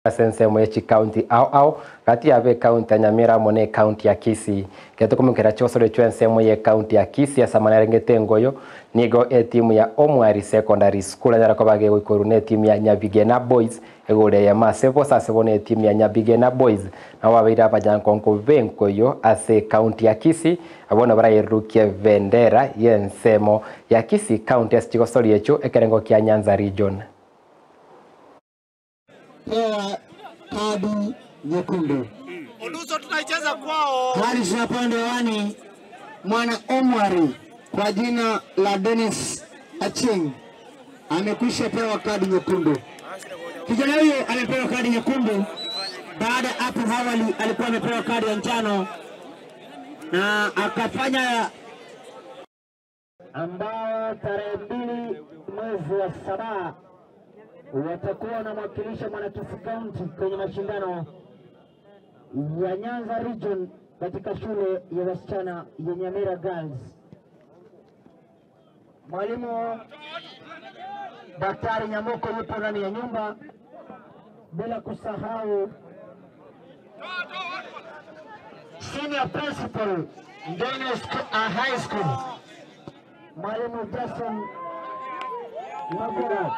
Ase ensemo ye chikaunti ao ao gati yabo ekaunti ya Nyamira amo ne ekaunti ya Kisii. Ekero tokomokera chigosori echio ensemo ye ekaunti ya Kisii ase amang'ana arengete engoyo, nigo etimu ya Omwari Secondary School yanyara koba gegoikorwa ne etimu ya Nyabigena Boys egori eyemo ase bosa ase bono etimu ya Nyabigena Boys nabo babeire abanyankonko b'enkoyo ase ekaunti ya Kisii abwo nabo barayerurukie ebendera y'ensemo ya Kisii County ase chigosori echio ekerengo kia Nyanza Region. Pewa kadi nyekundu. Gari zinapanda hewani. Mwana Omwari kwa jina la Dennis Acheng amekwisha pewa kadi nyekundu. Kijana huyo amepewa kadi nyekundu baada ya hapo awali alikuwa amepewa kadi ya njano na akafanya ambao tarehe 2 mwezi wa 7 watakuwa wanamwakilisha Mwanakisii County kwenye mashindano ya Nyanza Region katika shule ya wasichana ya Nyamira Girls. Mwalimu Daktari Nyamoko yupo ndani ya nyumba, bila kusahau Senior Principal Ndonyo High School Mwalimu Jason Mabura.